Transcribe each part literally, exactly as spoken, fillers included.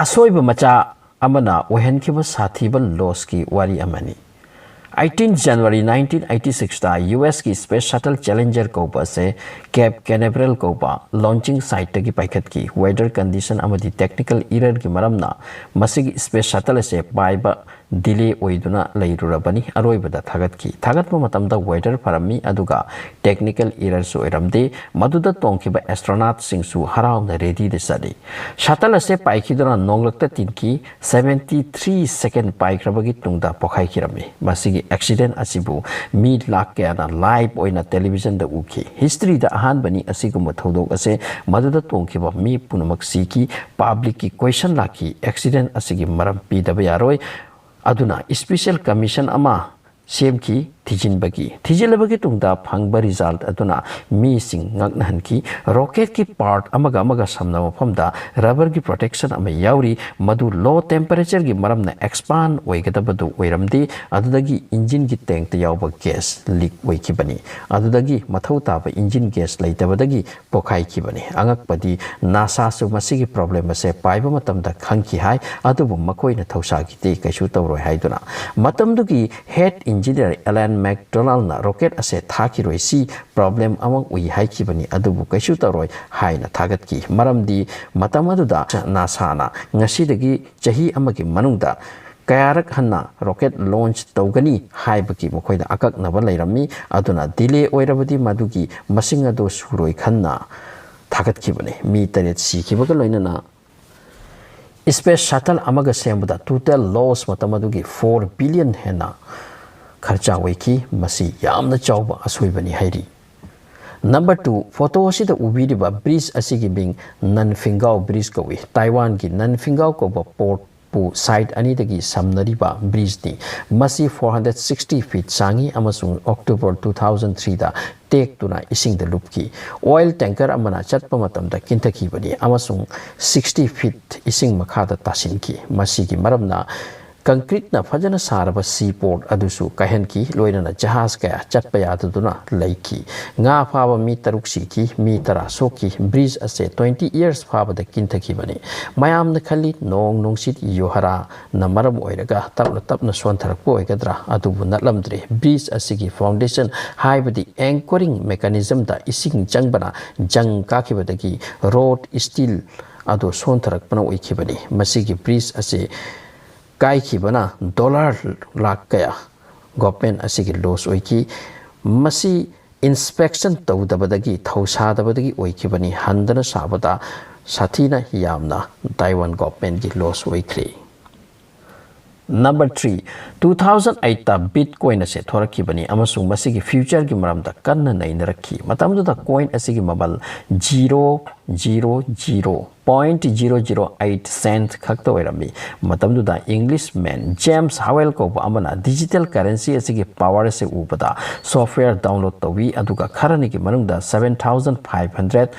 ꯑꯁꯣꯏꯕ ꯃꯆꯥ ꯑꯃꯅ ꯑꯣꯏꯍꯟꯈꯤꯕ ꯁꯥꯊꯤꯕ ꯂꯣꯁꯀꯤ ꯋꯥꯔꯤ ꯑꯃꯅꯤ꯫ ꯑꯩꯠꯇꯤꯟ ꯖꯅꯋꯥꯔꯤ ꯅꯥꯏꯟꯇꯤꯟ ꯑꯩꯠꯇꯤ ꯁꯤꯛꯁꯇ ꯌꯨ ꯑꯦꯁꯀꯤ Space Shuttle Challenger ꯀꯧꯕ ꯑꯁꯦ ꯀꯦꯞ ꯀꯦꯅꯦꯕꯔꯦꯜ ꯀꯧꯕ ꯂꯣꯟꯆꯤꯡ ꯁꯥꯏꯠꯇꯒꯤ ꯄꯥꯏꯈꯠꯈꯤ꯫ ꯋꯦꯗꯔ ꯀꯟꯗꯤꯁꯟ ꯑꯃꯗꯤ ꯇꯦꯛꯅꯤꯀꯦꯜ ꯏꯔꯔꯒꯤ ꯃꯔꯝꯅ ꯃꯁꯤꯒꯤ ꯁ꯭ꯄꯦꯁ ꯁꯇꯜ ꯑꯁꯦ ꯄꯥꯏꯕ ꯗꯤꯂꯦ ꯑꯣꯏꯗꯨꯅ ꯂꯩꯔꯨꯔꯕꯅꯤ꯫ ꯑꯔꯣꯏꯕꯗ ꯊꯥꯒꯠꯈꯤ꯫ ꯊꯥꯒꯠꯄ ꯃꯇꯝꯗ ꯋꯦꯗꯔ ꯐꯔꯝꯃꯤ, ꯑꯗꯨꯒ ꯇꯦꯛꯅꯤꯀꯦꯜ ꯏꯔꯔꯁꯨ ꯑꯣꯏꯔꯝꯗꯦ꯫ ꯃꯗꯨꯗ ꯇꯣꯡꯈꯤꯕ ꯑꯦꯁꯇ꯭ꯔꯣꯅꯥꯠꯁꯤꯡꯁꯨ ꯍꯔꯥꯎꯅ ꯔꯦꯗꯤꯗ ꯆꯠꯂꯤ꯫ ꯁꯇꯜ ꯑꯁꯦ ꯄꯥꯏꯈꯤꯗꯨꯅ ꯅꯣꯡꯂꯛꯇ ꯇꯤꯟꯈꯤ꯫ ꯁꯕꯦꯟꯇꯤ ꯊ꯭ꯔꯤ ꯁꯦꯀꯦꯟ ꯄꯥꯏꯈ꯭ꯔꯕꯒꯤ ꯇꯨꯡꯗ ꯄꯣꯈꯥꯏꯈꯤꯔꯝꯃꯤ꯫ ꯃꯁꯤꯒꯤ ꯑꯦꯛꯁꯤꯗꯦꯟ ꯑꯁꯤꯕꯨ ꯃꯤ ꯂꯥꯛ ꯀꯌꯥꯅ ꯂꯥꯏꯚ ꯑꯣꯏꯅ ꯇꯦꯂꯤꯚꯤꯖꯟꯗ ꯎꯈꯤ꯫ ꯍꯤꯁꯇ꯭ꯔꯤꯗ ꯑꯍꯥꯟꯕꯅꯤ ꯑꯁꯤꯒꯨꯝꯕ ꯊꯧꯗꯣꯛ ꯑꯁꯦ꯫ ꯃꯗꯨꯗ ꯇꯣꯡꯈꯤꯕ ꯃꯤ ꯄꯨꯝꯅꯃꯛ ꯁꯤꯈꯤ꯫ ꯄꯕ꯭ꯂꯤꯛꯀꯤ ꯀꯣꯏꯁꯟ ꯂꯥꯛꯈꯤ꯫ ꯑꯦꯛꯁꯤꯗꯦꯟ ꯑꯁꯤꯒꯤ ꯃꯔꯝ ꯄꯤꯗꯕ ꯌꯥꯔꯣꯏ꯫ ꯑꯗꯨꯅ ꯏꯁꯄꯤꯁꯦꯜ ꯀꯃꯤꯁꯟ ꯑꯃ ꯁꯦꯝꯈꯤ꯫ ꯊꯤꯖꯤꯟꯕꯒꯤ, ꯊꯤꯖꯤꯜꯂꯕꯒꯤ ꯇꯨꯡꯗ ꯐꯪꯕ ꯔꯤꯖꯜꯠ ꯑꯗꯨꯅ ꯃꯤꯁꯤꯡ ꯉꯛꯅꯍꯟꯈꯤ꯫ ꯔꯣꯀꯦꯠꯀꯤ ꯄꯥꯔꯠ ꯑꯃꯒ ꯑꯃꯒ ꯁꯝꯅꯕ ꯃꯐꯝꯗ ꯔꯕꯔꯒꯤ ꯄ꯭ꯔꯣꯇꯦꯛꯁꯟ ꯑꯃ ꯌꯥꯎꯔꯤ꯫ ꯃꯗꯨ ꯂꯣ ꯇꯦꯝꯄꯔꯦꯆꯔꯒꯤ ꯃꯔꯝꯅ ꯑꯦꯛꯁꯄꯥꯟ ꯑꯣꯏꯒꯗꯕꯗꯨ ꯑꯣꯏꯔꯝꯗꯦ꯫ ꯑꯗꯨꯗꯒꯤ ꯏꯟꯖꯤꯟꯒꯤ ꯇꯦꯡꯇ ꯌꯥꯎꯕ ꯒ꯭ꯌꯥꯁ ꯂꯤꯛ ꯑꯣꯏꯈꯤꯕꯅꯤ꯫ ꯑꯗꯨꯗꯒꯤ ꯃꯊꯧ ꯇꯥꯕ ꯏꯟꯖꯤꯟ ꯒ꯭ꯌꯥꯁ ꯂꯩꯇꯕꯗꯒꯤ ꯄꯣꯈꯥꯏꯈꯤꯕꯅꯤ꯫ ꯑꯉꯛꯄꯗꯤ ꯅꯥꯁꯥꯁꯨ ꯃꯁꯤꯒꯤ ꯄ꯭ꯔꯣꯕ꯭ꯂꯦꯝ ꯑꯁꯦ ꯄꯥꯏꯕ ꯃꯇꯝꯗ ꯈꯪꯈꯤ ꯍꯥꯏ, ꯑꯗꯨꯕꯨ ꯃꯈꯣꯏꯅ ꯊꯧꯁꯥꯈꯤꯗꯦ, ꯀꯩꯁꯨ ꯇꯧꯔꯣꯏ ꯍꯥꯏꯗꯨꯅ꯫ ꯃꯇꯝꯗꯨꯒꯤ ꯍꯦꯗ ꯏꯟꯖꯤꯅꯤꯌꯔ ꯑꯦꯂꯦꯟ ꯃꯦꯛꯗꯣꯅꯥꯜꯗꯅ ꯔꯣꯀꯦꯠ ꯑꯁꯦ ꯊꯥꯈꯤꯔꯣꯏꯁꯤ, ꯄ꯭ꯔꯣꯕ꯭ꯂꯦꯝ ꯑꯃ ꯎꯏ ꯍꯥꯏꯈꯤꯕꯅꯤ, ꯑꯗꯨꯕꯨ ꯀꯩꯁꯨ ꯇꯧꯔꯣꯏ ꯍꯥꯏꯅ ꯊꯥꯒꯠꯈꯤ꯫ ꯃꯔꯝꯗꯤ ꯃꯇꯝ ꯑꯗꯨꯗ ꯅꯥꯁꯥꯅ ꯉꯁꯤꯗꯒꯤ ꯆꯍꯤ ꯑꯃꯒꯤ ꯃꯅꯨꯡꯗ ꯀꯌꯥꯔꯛ ꯍꯟꯅ ꯔꯣꯀꯦꯠ ꯂꯣꯟꯆ ꯇꯧꯒꯅꯤ ꯍꯥꯏꯕꯒꯤ ꯃꯈꯣꯏꯗ ꯑꯀꯛꯅꯕ ꯂꯩꯔꯝꯃꯤ꯫ ꯑꯗꯨꯅ ꯗꯤꯂꯦ ꯑꯣꯏꯔꯕꯗꯤ ꯃꯗꯨꯒꯤ ꯃꯁꯤꯡ ꯑꯗꯨ ꯁꯨꯔꯣꯏ ꯈꯟꯅ ꯊꯥꯒꯠꯈꯤꯕꯅꯤ꯫ ꯃꯤ ꯇꯔꯦꯠ ꯁꯤꯈꯤꯕꯒ ꯂꯣꯏꯅꯅ ꯁ꯭ꯄꯦꯁ ꯁꯇꯜ ꯑꯃꯒ ꯁꯦꯝꯕꯗ ꯇꯣꯇꯦꯜ ꯂꯣꯁ ꯃꯇꯝ ꯑꯗꯨꯒꯤ ꯐꯣꯔ ꯕꯤꯂꯤꯌꯟ ꯍꯦꯟꯅ ꯈꯔꯆꯥ ꯑꯣꯏꯈꯤ꯫ ꯃꯁꯤ ꯌꯥꯝꯅ ꯆꯥꯎꯕ ꯑꯁꯣꯏꯕꯅꯤ ꯍꯥꯏꯔꯤ꯫ ꯅꯝꯕꯔ ꯇꯨ, ꯐꯣꯇꯣ ꯑꯁꯤꯗ ꯎꯕꯤꯔꯤꯕ ꯕ꯭ꯔꯤꯖ ꯑꯁꯤꯒꯤ ꯃꯤꯡ ꯅꯟꯐꯤꯡꯒꯥꯎ ꯕ꯭ꯔꯤꯖ ꯀꯧꯏ꯫ ꯇꯥꯏꯋꯥꯟꯒꯤ ꯅꯟꯐꯤꯡꯒꯥꯎ ꯀꯧꯕ ꯄꯣꯔꯠꯄꯨ ꯁꯥꯏꯠ ꯑꯅꯤꯗꯒꯤ ꯁꯝꯅꯔꯤꯕ ꯕ꯭ꯔꯤꯖꯅꯤ꯫ ꯃꯁꯤ ꯐꯣꯔ ꯍꯟꯗ꯭ꯔꯦꯠ ꯁꯤꯛꯁꯇꯤ ꯐꯤꯠ ꯁꯥꯡꯉꯤ ꯑꯃꯁꯨꯡ ꯑꯣꯛꯇꯣꯕꯔ ꯇꯨ ꯊꯥꯎꯖꯟ ꯊ꯭ꯔꯤꯗ ꯇꯦꯛꯇꯨꯅ ꯏꯁꯤꯡꯗ ꯂꯨꯞꯈꯤ꯫ ꯑꯣꯏꯜ ꯇꯦꯡꯀꯔ ꯑꯃꯅ ꯆꯠꯄ ꯃꯇꯝꯗ ꯀꯤꯟꯊꯈꯤꯕꯅꯤ ꯑꯃꯁꯨꯡ ꯁꯤꯛꯁꯇꯤ ꯐꯤꯠ ꯏꯁꯤꯡ ꯃꯈꯥꯗ ꯇꯥꯁꯤꯟꯈꯤ꯫ ꯃꯁꯤꯒꯤ ꯃꯔꯝꯅ concreteꯅ ꯐꯖꯅ ꯁꯥꯔꯕ seaport ꯑꯗꯨꯁꯨ ꯀꯥꯏꯍꯟꯈꯤ, ꯂꯣꯏꯅꯅ ꯖꯍꯥꯖ ꯀꯌꯥ ꯆꯠꯄ ꯌꯥꯗꯗꯨꯅ ꯂꯩꯈꯤ꯫ ꯉꯥ ꯐꯥꯕ ꯃꯤ ꯇꯔꯨꯛ ꯁꯤꯈꯤ, ꯃꯤ ꯇꯔꯥ ꯁꯣꯛꯈꯤ꯫ Bridge ꯑꯁꯦ twenty years ꯐꯥꯕꯗ ꯀꯤꯟꯊꯈꯤꯕꯅꯤ꯫ ꯃꯌꯥꯝꯅ ꯈꯜꯂꯤ ꯅꯣꯡ ꯅꯨꯡꯁꯤꯠ ꯌꯨꯍꯥꯔꯥꯅ ꯃꯔꯝ ꯑꯣꯏꯔꯒ ꯇꯞꯅ ꯇꯞꯅ ꯁꯣꯟꯊꯔꯛꯄ ꯑꯣꯏꯒꯗ꯭ꯔꯥ? ꯑꯗꯨꯕꯨ ꯅꯠꯂꯝꯗ꯭ꯔꯦ꯫ Bridge ꯑꯁꯤꯒꯤ foundation, ꯍꯥꯏꯕꯗꯤ anchoring mechanismꯗ ꯏꯁꯤꯡ ꯆꯪꯕꯅ ꯖꯪ ꯀꯥꯈꯤꯕꯗꯒꯤ rolled steel ꯑꯗꯨ ꯁꯣꯟꯊꯔꯛꯄꯅ ꯑꯣꯏꯈꯤꯕꯅꯤ꯫ ꯃꯁꯤꯒꯤ bridge ꯑꯁꯤ ꯀꯥꯏꯈꯤꯕꯅ dollar ꯂꯥꯈ ꯀꯌꯥ government ꯑꯁꯤꯒꯤ loss ꯑꯣꯏꯈꯤ꯫ ꯃꯁꯤ inspection ꯇꯧꯗꯕꯗꯒꯤ, ꯊꯧꯁꯥꯗꯕꯗꯒꯤ ꯑꯣꯏꯈꯤꯕꯅꯤ꯫ ꯍꯟꯗꯅ ꯁꯥꯕꯗ ꯁꯥꯊꯤꯅ ꯌꯥꯝꯅ Taiwan governmentꯀꯤ loss ꯑꯣꯏꯈ꯭ꯔꯦ꯫ Number three, two thousand eight Bitcoin ꯑꯁꯦ ꯊꯣꯔꯛꯈꯤꯕꯅꯤ ꯑꯃꯁꯨꯡ ꯃꯁꯤꯒꯤ futureꯒꯤ ꯃꯔꯝꯗ ꯀꯟꯅ ꯅꯩꯅꯔꯛꯈꯤ꯫ ꯃꯇꯝꯗꯨꯗ coin ꯑꯁꯤꯒꯤ ꯃꯃꯜ zero zero zero point zero zero eight cent ꯈꯛꯇ ꯑꯣꯏꯔꯝꯃꯤ꯫ ꯃꯇꯝꯗꯨꯗ Englishman James Howell ꯀꯧꯕ ꯑꯃꯅ digital currency ꯑꯁꯤꯒꯤ power ꯑꯁꯤ ꯎꯕꯗ software download ꯇꯧꯏ, ꯑꯗꯨꯒ ꯈꯔꯅꯤꯒꯤ ꯃꯅꯨꯡꯗ seven thousand five hundred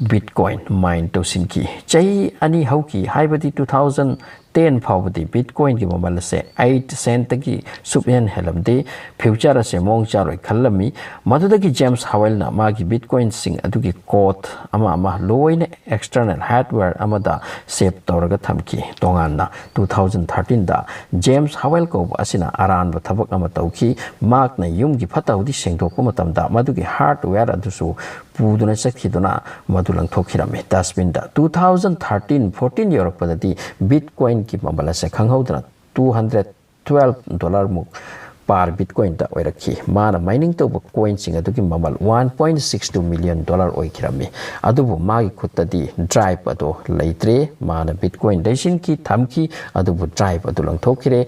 Bitcoin mine ꯇꯧꯁꯤꯟꯈꯤ꯫ ꯆꯍꯤ ꯑꯅꯤ ꯍꯧꯈꯤ, ꯍꯥꯏꯕꯗꯤ two thousand ten ꯐꯥꯎꯕꯗꯤ Bitcoinꯒꯤ ꯃꯃꯜ ꯑꯁꯦ eight centꯇꯒꯤ ꯁꯨꯞꯍꯦꯟ ꯍꯦꯜꯂꯝꯗꯦ꯫ Future ꯑꯁꯦ ꯃꯑꯣꯡ ꯆꯥꯔꯣꯏ ꯈꯜꯂꯝꯃꯤ꯫ ꯃꯗꯨꯗꯒꯤ James Howellꯅ ꯃꯥꯒꯤ Bitcoinꯁꯤꯡ ꯑꯗꯨꯒꯤ code ꯑꯃ ꯑꯃ ꯂꯣꯏꯅ external hardware ꯑꯃꯗ save ꯇꯧꯔꯒ ꯊꯝꯈꯤ꯫ ꯇꯣꯉꯥꯟꯅ two thousand thirteenꯗ James Howell ꯀꯧꯕ ꯑꯁꯤꯅ ꯑꯔꯥꯟꯕ ꯊꯕꯛ ꯑꯃ ꯇꯧꯈꯤ꯫ ꯃꯍꯥꯛꯅ ꯌꯨꯝꯒꯤ ꯐꯠꯇ ꯍꯥꯎꯗꯤ ꯁꯦꯡꯗꯣꯛꯄ ꯃꯇꯝꯗ ꯃꯗꯨꯒꯤ hardware ꯑꯗꯨꯁꯨ ꯄꯨꯗꯨꯅ ꯆꯠꯈꯤꯗꯨꯅ ꯃꯗꯨ ꯂꯪꯊꯣꯛꯈꯤꯔꯝꯃꯤ dustbinꯗ꯫ Two thousand thirteen fourteen ꯌꯧꯔꯛꯄꯗꯗꯤ Bitcoinꯒꯤ ꯃꯃꯜ ꯑꯁꯦ ꯈꯪꯍꯧꯗꯅ two hundred twelve dollar ꯃꯨꯛ per Bitcoinꯗ ꯑꯣꯏꯔꯛꯈꯤ꯫ ꯃꯥꯅ mining ꯇꯧꯕ coinꯁꯤꯡ ꯑꯗꯨꯒꯤ ꯃꯃꯜ one point six two million dollar ꯑꯣꯏꯈꯤꯔꯝꯃꯤ꯫ ꯑꯗꯨꯕꯨ ꯃꯥꯒꯤ ꯈꯨꯠꯇꯗꯤ drive ꯑꯗꯨ ꯂꯩꯇ꯭ꯔꯦ꯫ ꯃꯥꯅ Bitcoin ꯂꯩꯁꯤꯟꯈꯤ, ꯊꯝꯈꯤ, ꯑꯗꯨꯕꯨ drive ꯑꯗꯨ ꯂꯪꯊꯣꯛꯈꯤꯔꯦ꯫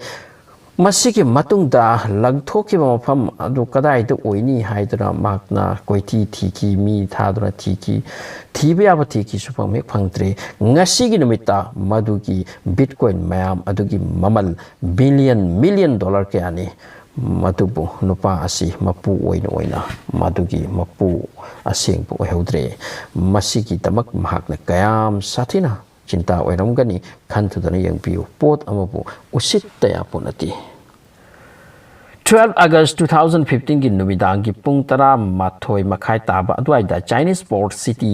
ꯃꯁꯤꯒꯤ ꯃꯇꯨꯡꯗ ꯂꯪꯊꯣꯛꯈꯤꯕ ꯃꯐꯝ ꯑꯗꯨ ꯀꯗꯥꯏꯗ ꯑꯣꯏꯅꯤ ꯍꯥꯏꯗꯨꯅ ꯃꯍꯥꯛꯅ ꯀꯣꯏꯊꯤ ꯊꯤꯈꯤ, ꯃꯤ ꯊꯥꯗꯨꯅ ꯊꯤꯈꯤ, ꯊꯤꯕ ꯌꯥꯕ ꯊꯤꯈꯤ, ꯁꯨꯐꯪ ꯍꯦꯛ ꯐꯪꯗ꯭ꯔꯦ꯫ ꯉꯁꯤꯒꯤ ꯅꯨꯃꯤꯠꯇ ꯃꯗꯨꯒꯤ Bitcoin ꯃꯌꯥꯝ ꯑꯗꯨꯒꯤ ꯃꯃꯜ billion, million dollar ꯀꯌꯥꯅꯤ꯫ ꯃꯗꯨꯕꯨ ꯅꯨꯄꯥ ꯑꯁꯤ ꯃꯄꯨ ꯑꯣꯏꯅ ꯑꯣꯏꯅ ꯃꯗꯨꯒꯤ ꯃꯄꯨ ꯑꯁꯦꯡꯕ ꯑꯣꯏꯍꯧꯗ꯭ꯔꯦ꯫ ꯃꯁꯤꯒꯤꯗꯃꯛ ꯃꯍꯥꯛꯅ ꯀꯌꯥꯝ ꯁꯥꯊꯤꯅ ꯆꯤꯟꯇꯥ ꯑꯣꯏꯔꯝꯒꯅꯤ꯫ ꯈꯟꯊꯗꯨꯅ ꯌꯦꯡꯕꯤꯌꯨ, ꯄꯣꯠ ꯑꯃꯕꯨ ꯎꯁꯤꯠꯇ ꯌꯥꯄꯣꯠ ꯅꯠꯇꯦ꯫ Twelve August two thousand fifteen ꯒꯤ ꯅꯨꯃꯤꯗꯥꯡꯒꯤ ꯄꯨꯡ ꯇꯔꯥꯃꯥꯊꯣꯏ ꯃꯈꯥꯏ ꯇꯥꯕ ꯑꯗꯨꯋꯥꯏꯗ Chinese port city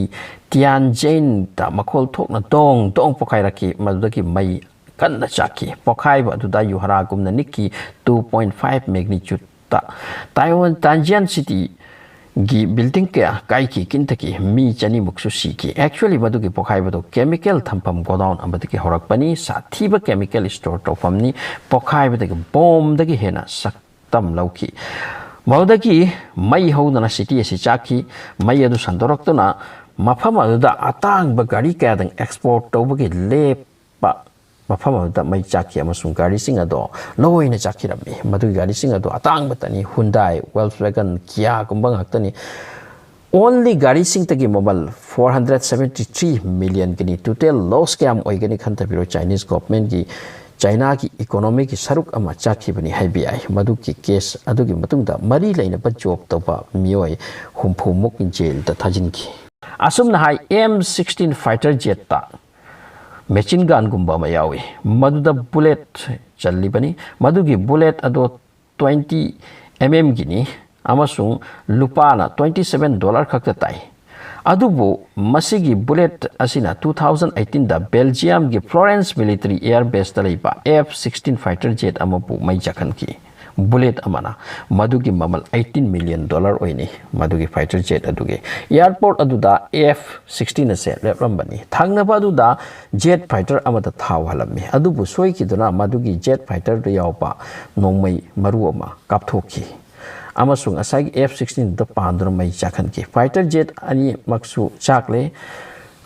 Tianjin ꯗ ꯃꯈꯣꯜ ꯊꯣꯛꯅ ꯗꯣꯡ ꯗꯣꯡ ꯄꯣꯈꯥꯏꯔꯛꯈꯤ꯫ ꯃꯗꯨꯗꯒꯤ ꯃꯩ ꯀꯟꯅ ꯆꯥꯛꯈꯤ꯫ ꯄꯣꯈꯥꯏꯕ ꯑꯗꯨꯗ ꯌꯨꯍꯥꯔꯥꯒꯨꯝꯅ ꯅꯤꯛꯈꯤ꯫ Two point five magnitude ꯇ ꯇꯥꯏꯋꯥꯟ Tianjin city ꯒꯤ building ꯀꯌꯥ ꯀꯥꯏꯈꯤ꯫ ꯀꯤꯟꯇꯀꯤ ꯃꯤ ꯆꯅꯤꯃꯨꯛꯁꯨ ꯁꯤꯈꯤ꯫ Actually, ꯃꯗꯨꯒꯤ ꯄꯣꯈꯥꯏꯕꯗꯨ chemical ꯊꯝꯐꯝ godown ꯑꯃꯗꯒꯤ ꯍꯧꯔꯛꯄꯅꯤ꯫ ꯁꯥꯊꯤꯕ chemical store ꯇꯧꯐꯝꯅꯤ꯫ ꯄꯣꯈꯥꯏꯕꯗꯒꯤ ꯕꯣꯝꯗꯒꯤ ꯍꯦꯟꯅ ꯁꯛꯇꯝ ꯂꯧꯈꯤ꯫ ꯃꯗꯨꯗꯒꯤ ꯃꯩ ꯍꯧꯗꯨꯅ city ꯑꯁꯤ ꯆꯥꯛꯈꯤ꯫ ꯃꯩ ꯑꯗꯨ ꯁꯟꯗꯣꯔꯛꯇꯨꯅ ꯃꯐꯝ ꯑꯗꯨꯗ ꯑꯇꯥꯡꯕ ꯒꯥꯔꯤ ꯀꯌꯥꯗꯪ export ꯇꯧꯕꯒꯤ ꯂꯦꯞꯄ ꯃꯐꯝ ꯑꯗꯨꯗ ꯃꯩ ꯆꯥꯛꯈꯤ ꯑꯃꯁꯨꯡ ꯒꯥꯔꯤꯁꯤꯡ ꯑꯗꯣ ꯂꯣꯏꯅ ꯆꯥꯛꯈꯤꯔꯝꯃꯤ꯫ ꯃꯗꯨꯒꯤ ꯒꯥꯔꯤꯁꯤꯡ ꯑꯗꯣ ꯑꯇꯥꯡꯕꯇꯅꯤ, Hyundai, Volkswagen, Kia ꯒꯨꯝꯕ ꯉꯥꯛꯇꯅꯤ꯫ Only ꯒꯥꯔꯤꯁꯤꯡꯇꯒꯤ ꯃꯃꯜ four hundred seventy three million Guinea. Total loss ꯀꯌꯥꯝ ꯑꯣꯏꯒꯅꯤ ꯈꯟꯊꯕꯤꯔꯣ꯫ Chinese government ꯀꯤ, China ꯒꯤ economy ꯒꯤ ꯁꯔꯨꯛ ꯑꯃ ꯆꯥꯛꯈꯤꯕꯅꯤ ꯍꯥꯏꯕ ꯌꯥꯏ꯫ ꯃꯗꯨꯒꯤ case ꯑꯗꯨꯒꯤ ꯃꯇꯨꯡꯗ ꯃꯔꯤ ꯂꯩꯅꯕ job ꯇꯧꯕ ꯃꯤꯑꯣꯏ ꯍꯨꯝꯐꯨ ꯃꯨꯛ jail ꯗ ꯊꯥꯖꯤꯟꯈꯤ꯫ ꯑꯁꯨꯝꯅ ꯍꯥꯏ, M sixteen fighter jet ꯇ machine gun ꯒꯨꯝꯕ ꯑꯃ ꯌꯥꯎꯏ, ꯃꯗꯨꯗ bullet ꯆꯜꯂꯤꯕꯅꯤ꯫ ꯃꯗꯨꯒꯤ bullet ꯑꯗꯣ twenty mm ꯒꯤꯅꯤ ꯑꯃꯁꯨꯡ ꯂꯨꯄꯥꯅ twenty seven dollar ꯈꯛꯇ ꯇꯥꯏ꯫ ꯑꯗꯨꯕꯨ ꯃꯁꯤꯒꯤ bullet ꯑꯁꯤꯅ two thousand eighteen ꯗ Belgium ꯒꯤ Florence military air base ꯇ ꯂꯩꯕ F sixteen fighter jet ꯑꯃꯕꯨ ꯃꯩ ꯆꯥꯛꯍꯟꯈꯤ꯫ Bullet ꯑꯃꯅ꯫ ꯃꯗꯨꯒꯤ ꯃꯃꯜ eighteen million dollar ꯑꯣꯏꯅꯤ꯫ ꯃꯗꯨꯒꯤ fighter jet ꯑꯗꯨꯒꯤ airport ꯑꯗꯨꯗ F sixteen ꯑꯁꯦ ꯂꯦꯞꯂꯝꯕꯅꯤ꯫ ꯊꯪꯅꯕ ꯑꯗꯨꯗ jet fighter ꯑꯃꯗ ꯊꯥꯎ ꯍꯥꯜꯂꯝꯃꯤ꯫ ꯑꯗꯨꯕꯨ ꯁꯣꯏꯈꯤꯗꯨꯅ ꯃꯗꯨꯒꯤ jet fighter ꯗ ꯌꯥꯎꯕ ꯅꯣꯡꯃꯩ ꯃꯔꯨ ꯑꯃ ꯀꯥꯞꯊꯣꯛꯈꯤ ꯑꯃꯁꯨꯡ ꯉꯁꯥꯏꯒꯤ F sixteen ꯗꯨꯗ ꯄꯥꯟꯗꯨꯅ ꯃꯩ ꯆꯥꯛꯍꯟꯈꯤ꯫ Fighter jet ꯑꯅꯤꯃꯛꯁꯨ ꯆꯥꯛꯂꯦ꯫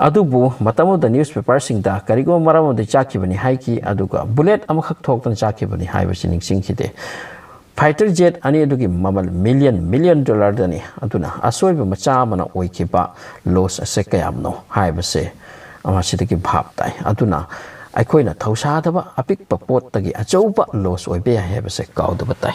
ꯑꯗꯨꯕꯨ ꯃꯇꯝ ꯑꯗꯨꯗ newspaper ꯁꯤꯡꯗ ꯀꯔꯤꯒꯨꯝꯕ ꯃꯔꯝ ꯑꯃꯗꯒꯤ ꯆꯥꯛꯈꯤꯕꯅꯤ ꯍꯥꯏꯈꯤ, ꯑꯗꯨꯒ bullet ꯑꯃꯈꯛ ꯊꯣꯛꯇꯅ ꯆꯥꯛꯈꯤꯕꯅꯤ ꯍꯥꯏꯕꯁꯤ ꯅꯤꯡꯁꯤꯡꯈꯤꯗꯦ꯫ Fighter jet ꯑꯅꯤ ꯑꯗꯨꯒꯤ ꯃꯃꯜ million, million dollar ꯗꯅꯤ꯫ ꯑꯗꯨꯅ ꯑꯁꯣꯏꯕ ꯃꯆꯥ ꯑꯃꯅ ꯑꯣꯏꯈꯤꯕ loss ꯑꯁꯦ ꯀꯌꯥꯝꯅꯣ ꯍꯥꯏꯕꯁꯦ ꯃꯁꯤꯗꯒꯤ ꯚꯥꯞ ꯇꯥꯏ꯫ ꯑꯗꯨꯅ ꯑꯩꯈꯣꯏꯅ ꯊꯧꯁꯥꯗꯕ ꯑꯄꯤꯛꯄ ꯄꯣꯠꯇꯒꯤ ꯑꯆꯧꯕ loss ꯑꯣꯏꯕ ꯌꯥꯏ ꯍꯥꯏꯕꯁꯦ ꯀꯥꯎꯗꯕ ꯇꯥꯏ꯫